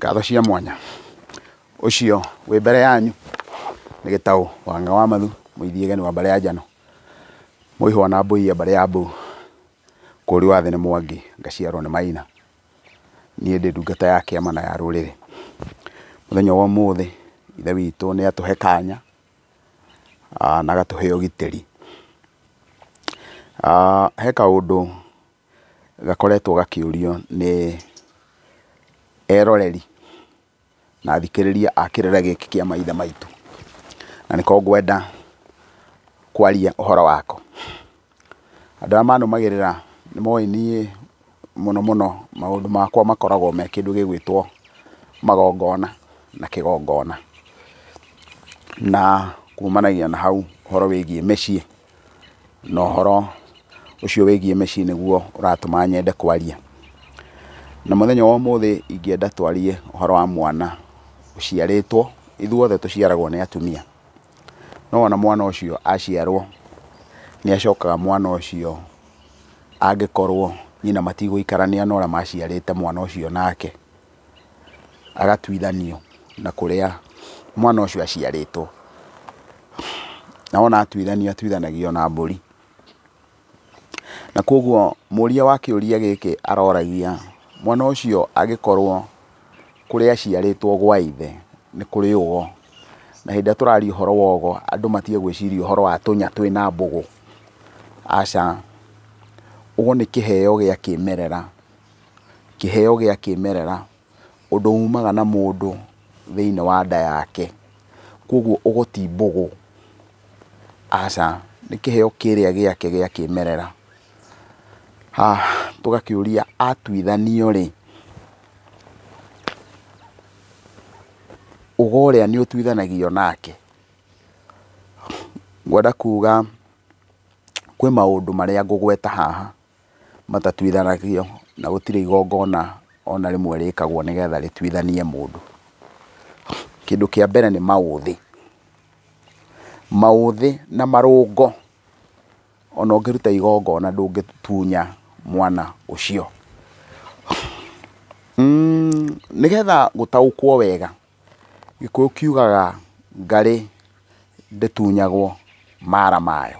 Ngatho cia mwanya. Ũcio wĩ mbere yanyu nĩ Gĩtaũ Wang'a wa Mathu, mũithiĩgeni wa mbarĩ ya Njano, mũihwa na mbũi ya mbarĩ ya Mbũu, kũri wa thĩ nĩ Mwangi, ngaciarwo nĩ Maina. Niĩ ndĩ ndungata ya kĩama na ya rũrĩrĩ. Mũthenya wa ũmũthĩ Ithe witũ nĩ atũhe kanya na agatũhe ũgitĩri. He kaũndũ gakoretwo gakĩũrio nĩ eroreri na athikĩrĩria a kĩrĩra gĩkĩ kĩa maithe maitũ, na nĩko ngwenda kwaria ũhoro wako. Andũ arĩa manũmagĩrĩra nĩ moĩ niĩ mũno mũno maũndũ makwa makoragwo me kĩndũ gĩgwĩtwo magongona na kĩgongona, na kumanagia na hau ũhoro wĩgiĩ mĩciĩ, na ũhoro ũcio wĩgiĩ mĩciĩ nĩguo ũratũma nyende kwaria. Na mũthenya wa ũmũthĩ ingĩenda twarie ũhoro wa mwana ũciarĩtwo. Ithuothe tũciaragwo nĩ atumia, no wona mwana ũcio aciarwo nĩ acokaga mwana ũcio angĩkorwo nyina matigũikarania na ũrĩa maciarĩte mwana ũcio nake, agatuithanio na kũrĩa mwana ũcio aciarĩtwo. Na wona atuithanio, atuithanagio na mbũri. Na koguo mũria wa kĩũria gĩkĩ aroragia mwana ũcio angĩkorwo kũrĩa aciarĩtwo gwa ithe nĩ kũrĩ ũgo, na hĩndĩ ĩrĩa tũraria ũhoro wa ũgo andũ matige gwĩciria ũhoro wa tũnya twĩna mbũgũ. Aca, ũgo nĩ kĩheo gĩa kĩmerera, kĩheo gĩa kĩmerera, ũndũ umaga na mũndũ thĩinĩ wa nda yake. Koguo ũgo ti mbũgũ, aca, nĩ kĩheo kĩrĩa gĩake gĩa kĩmerera. Tũgakĩũria atuithanio rĩ, ũgo ũrĩa nĩ ũtuithanagio nake? Ngwenda kuga kwĩ maũndũ marĩa ngũgweta haha matatuithanagio, na gũtirĩ igongona ona rĩmwe rĩkagwo nĩgetha rĩtuithanie mũndũ. Kĩndũ kĩa mbere nĩ maũthĩ. Maũthĩ na marũngo, ona ũngĩruta igongona ndũngĩtunya mwana ũcio. Nĩgetha gũtaũkwo wega, Gĩkũyũ kiugaga ngarĩ ndĩtunyagwo mara mayo.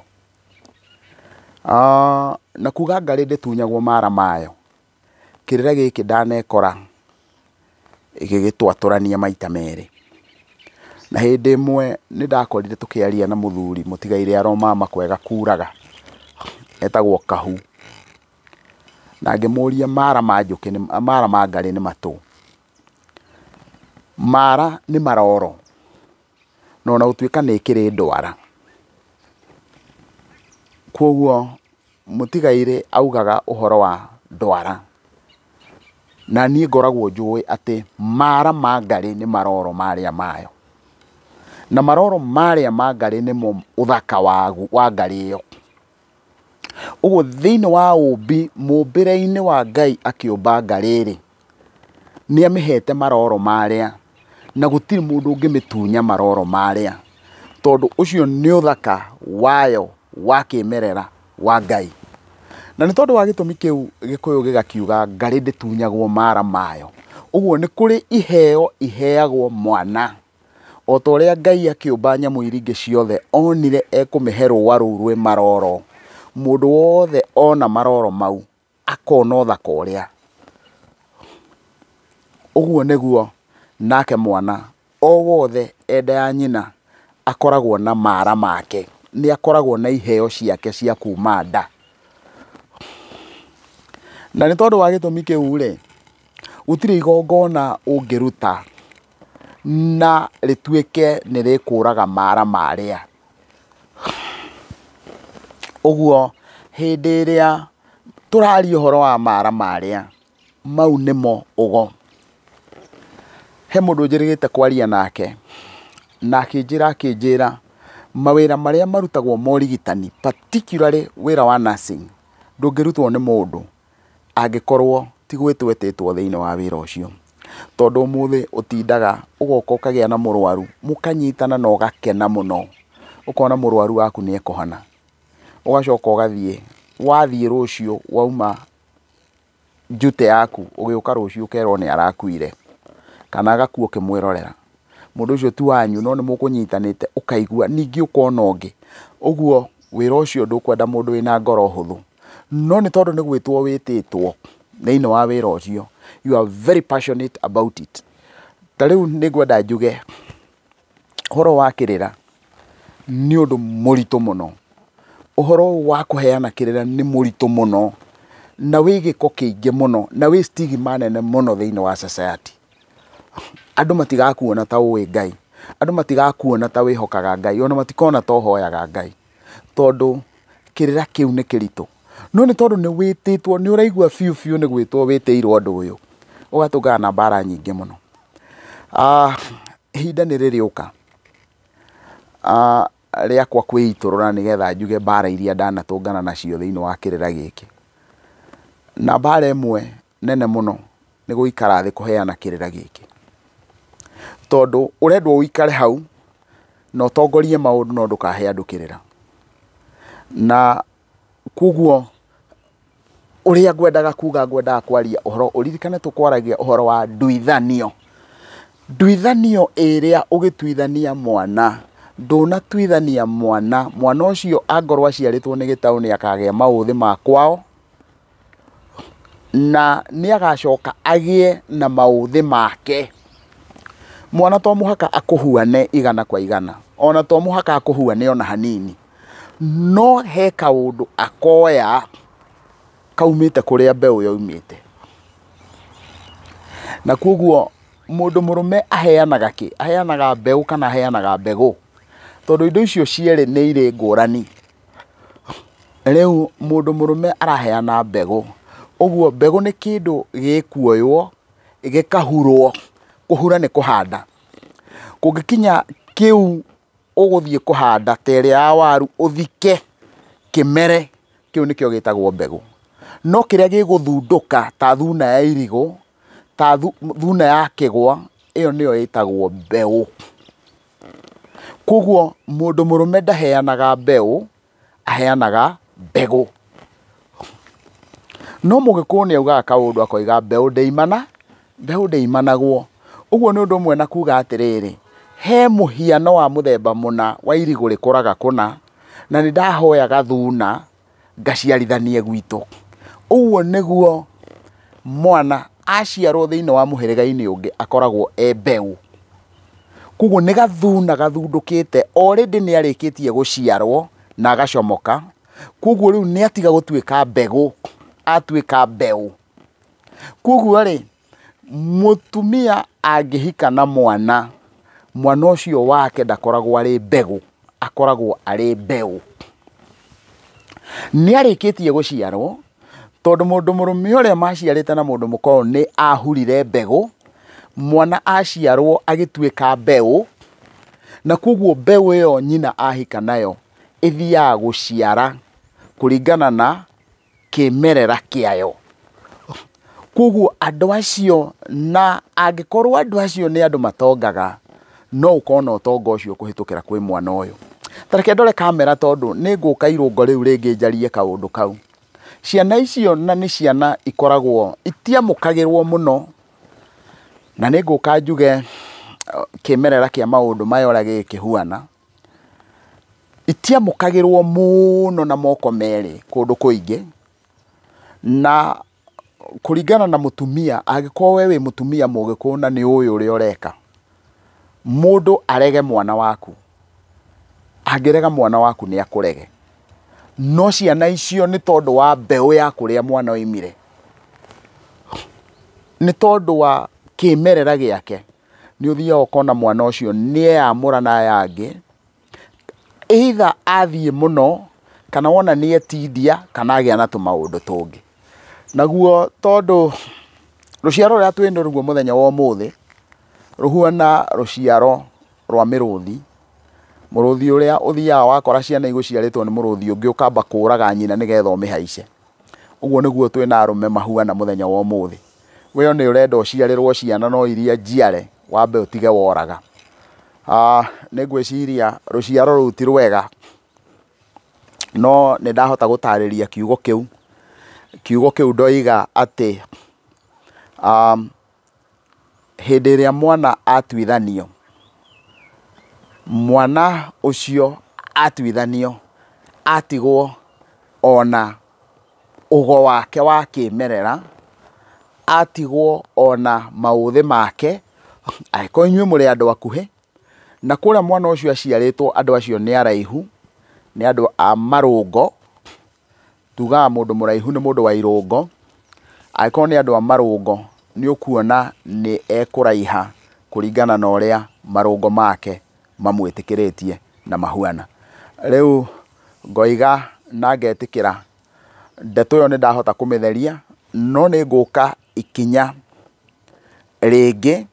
Na kuga ngarĩ ndĩtunyagwo mara mayo, kĩrĩra gĩkĩ ndanekora gĩgĩtwatũrania maita merĩ. Na hĩndĩ ĩmwe nĩ ndakorire tũkĩaria na mũthuri mũtigairĩ aromama kwega kuraga, etagwo Kahu, na ngĩmũria mara ma njũkĩ, mara ma ngarĩ nĩ matũ. Mara nĩ maroro, na ona gũtuĩka nĩ ĩkĩrĩ ndwara. Koguo mũtigairĩ augaga ũhoro wa ndwara, na niĩ ngoragwo njũĩ atĩ mara ma ngarĩ nĩ maroro marĩa mayo, na maroro marĩa ma ngarĩ nĩmo ũthaka wa ngarĩ ĩyo. Ũguo thĩinĩ wa ũmbi, mũmbĩre-inĩ wa Ngai akĩũmba ngarĩ rĩ, nĩ amĩhete maroro marĩa, na gũtirĩ mũndũ ũngĩmĩtunya maroro marĩa, tondũ ũcio nĩ ũthaka wayo wa kĩmerera wa Ngai. Na nĩ tondũ wa gĩtũmi kĩu Gĩkũyũ gĩgakiuga ngarĩ ndĩtunyagwo mara mayo. Ũguo nĩ kũrĩ iheo iheagwo mwana, o ta ũrĩa Ngai akĩũmba nyamũ iria ingĩ ciothe onire ekũmĩhe rũa rũu rwĩ maroro. Mũndũ wothe ona maroro mau akona ũthaka ũrĩa. Ũguo nĩguo nake mwana o wothe enda ya nyina akoragwo na mara make, nĩ akoragwo na iheo ciake cia kuma nda. Na nĩ tondũ wa gĩtũmi kĩu rĩ, gũtirĩ igongona ũngĩruta na rĩtuĩke nĩ rĩkũraga mara marĩa. Ũguo hĩndĩ ĩrĩa tũraria ũhoro wa mara marĩa, mau nĩmo ũgo. He mũndũ njĩrĩgĩte kwaria nake, na akĩnjĩra mawĩra marĩa marutagwo ma ũrigitani, particularly wĩra wa nursing, ndũngĩrutwo nĩ mũndũ angĩkorwo ti gwĩtwo etĩtwo thĩinĩ wa wĩra ũcio. Tondũ ũmũthĩ ũtindaga ũgoka ũkagĩa na mũrwaru, mũkanyitana na ũgakena mũno, ũkona mũrwaru waku nĩ ekũhona. Ũgacoka ũgathiĩ, wathiĩ rũciũ wauma njute yaku, ũgĩũka rũciũ ũkerwo nĩ arakuire. Kana agakua ũkĩmwĩrorera. Mũndũ ũcio ti wanyu no nĩ mũkũnyitanĩte ũkaigua ningĩ ũkona ũngĩ. Ũguo wĩra ũcio ndũkwenda mũndũ wĩna ngoro hũthũ. No nĩ tondũ nĩ gwĩtwo wĩtĩtwo thĩinĩ wa wĩra ũcio, you are very passionate about it. Ta rĩu nĩ ngwenda njuge ũhoro wa kĩrĩra nĩ ũndũ mũritũ mũno. Ũhoro wa kũheana kĩrĩra nĩ mũritũ mũno na wĩ gĩko kĩingĩ mũno na wĩ stigma nene mũno thĩinĩ wa society. Andũ matigakuona ta ũĩ Ngai, andũ matigakuona ta wĩhokaga Ngai, ona matikona ta ũhoyaga Ngai, tondũ kĩrĩra kĩu nĩ kĩritũ. No nĩ tondũ nĩ wĩtĩtwo, nĩ ũraigua biũ biũ nĩ gwĩtwo wĩtĩirwo ũndũ ũyũ, ũgatũngana na mbara nyingĩ mũno. Ihinda nĩ rĩrĩũka rĩakwa kwĩitũrũra nĩgetha njuge mbara iria ndanatũngana nacio thĩinĩ wa kĩrĩra gĩkĩ. Na mbara ĩmwe nene mũno nĩ gũikara thĩ kũheana kĩrĩra gĩkĩ. Tondũ ũrendwo ũikare hau na ũtongorie maũndũ no ndũkahe andũ kĩrĩra. Na koguo ũrĩa ngwendaga kuga, ngwendaga kwaria ũhoro, ũririkane tũkwaragia ũhoro wa nduithanio. Nduithanio ĩrĩa ũgĩtuithania mwana, ndũnatuithania mwana, mwana ũcio angorwo aciarĩtwo nĩ gĩtaũ nĩ akagĩa maũthĩ ma kwao, na nĩ agacoka agĩe na maũthĩ make. Mwana to mũhaka akũhuane igana kwa igana, ona to mũhaka akũhuane ona hanini, no he kaũndũ akoya kaumĩte kũrĩa mbeũ yaumĩte. Na koguo mũndũ mũrũme aheanaga kĩ? Aheanaga mbeũ kana aheanaga mbegũ? Tondũ indo icio cierĩ nĩ irĩ ngũrani. Rĩu mũndũ mũrũme araheana mbegũ. Ũguo mbegũ nĩ kĩndũ gĩkuoywo gĩkahurwo. Kũhura nĩ kũhanda. Kũngĩkinya kĩu ũgũthiĩ kũhanda ta ĩrĩa ya waru ũthike kĩmere, kĩu nĩkĩo gĩtagwo mbegũ. No kĩrĩa gĩgũthundũka ta thuna ya irigũ, ta thuna ya kĩgwa, ĩyo nĩyo ĩtagwo mbeũ. Koguo mũndũ mũrũme ndaheanaga mbeũ, aheanaga mbegũ. No mũgĩkũyũ nĩ augaga kaũndũ akoiga mbeũ ndĩimana, mbeũ ndĩimanagwo. Ũguo nĩ ũndũ ũmwe na kuga atĩrĩrĩ, he mũhiano wa mũthemba mũna wa irigũ rĩkũraga kũna, na nĩ ndahoyaga thuna ngaciarithanie gwitũ. Ũguo nĩguo mwana aciarwo thĩinĩ wa mũhĩrĩga-inĩ ũngĩ akoragwo e mbeũ. Koguo nĩ gathuna gathundũkĩte, already nĩ arĩkĩtie gũciarwo na agacomoka. Koguo rĩu nĩ atiga gũtuĩka mbegũ, atuĩka mbeũ. Koguo rĩ, mũtumia angĩhika na mwana, mwana ũcio wake ndakoragwo arĩ mbegũ, akoragwo arĩ mbeũ. Nĩ arĩkĩtie gũciarwo, tondũ mũndũ mũrũme ũrĩa maciarĩte na mũndũ mũka ũyũ nĩ ahurire mbegũ, mwana aciarwo agĩtuĩka mbeũ, na koguo mbeũ ĩyo nyina ahika nayo ĩthiaga gũciara kũringana na kĩmerera kĩayo. Koguo andũ acio, na angĩkorwo andũ acio nĩ andũ matongaga, no ũkona ũtonga ũcio kũhĩtũkĩra kwĩ mwana ũyũ. Ta reke ndore kamera tondũ nĩ ngũka irũngo rĩu rĩngĩ njarie kaũndũ kau. Ciana icio na nĩ ciana ikoragwo itiamũkagĩrwo mũno, na nĩ ngũka njuge kĩmerera kĩa maũndũ maya ũrĩa gĩkĩhuana. Itiamũkagĩrwo mũno na moko merĩ kũndũ kũingĩ, na kũringana na mũtumia, angĩkorwo we wĩ mũtumia mũgĩkũyũ na nĩ ũĩ ũrĩa ũreka, mũndũ arege mwana waku, angĩrega mwana waku nĩ akũrege. No ciana icio nĩ tondũ wa mbeũ ya kũrĩa mwana oimire, nĩ tondũ wa kĩmerera gĩake, nĩ ũthiaga ũkona mwana ũcio nĩ eyamũra na aya angĩ, either athiĩ mũno kana wona nĩ etindia kana agĩa na tũmaũndũ tũngĩ. Naguo tondũ rũciaro rũrĩa twĩ naruo mũthenya wa ũmũthĩ rũhuana rũciaro rwa mĩrũthi. Mũrũthi ũrĩa ũthiaga wakora ciana igũciarĩtwo nĩ mũrũthi ũngĩ ũkamba kũraga nyina nĩgetha ũmĩhaice. Ũguo nĩguo twĩna arũme mahuana mũthenya wa ũmũthĩ. We nĩ ũrenda ũciarĩrwo ciana no iria njiare wambe ũtige woraga. Nĩ ngwĩciria rũciaro rũu ti rwega, no nĩ ndahota gũtarĩria kiugo kĩu. Kiugo kĩu ndoiga atĩ Hĩndĩ ĩrĩa mwana atuithanio, mwana ũcio atuithanio atigwo ona ũgo wake wa kĩmerera, atigwo ona maũthĩ make, angĩkorwo inyuĩ mũrĩ andũ akuhĩ, na kũrĩa mwana ũcio aciarĩtwo andũ acio nĩ araihu, nĩ andũ a marũngo, tugaga mũndũ mũraihu nĩ mũndũ wa irũngo, angĩkorwo nĩ andũ a marũngo nĩ ũkuona nĩ ekũraiha kũringana na ũrĩa marũngo make mamwĩtĩkĩrĩtie na mahuana. Rĩu ngoiga na ngetĩkĩra ndeto ĩyo nĩ ndahota kũmĩtheria, no nĩ ngũka ikinya rĩngĩ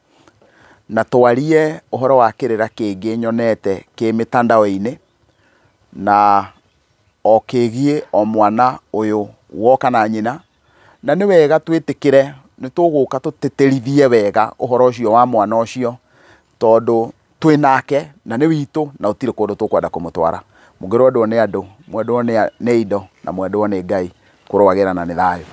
na twarie ũhoro wa kĩrĩra kĩngĩ nyonete kĩ mĩtandao-inĩ, na o kĩgiĩ o mwana ũyũ woka na nyina, na nĩ wega twĩtĩkĩre nĩ tũgũka tũtĩtĩrithie wega ũhoro ũcio wa mwana ũcio, tondũ twĩ nake na nĩ witũ na gũtirĩ kũndũ tũkwenda kũmũtwara. Mũngĩrwendwo nĩ andũ, mwendwo nĩ indo na mwendwo nĩ Ngai, kũrwagĩra na nĩ thayũ.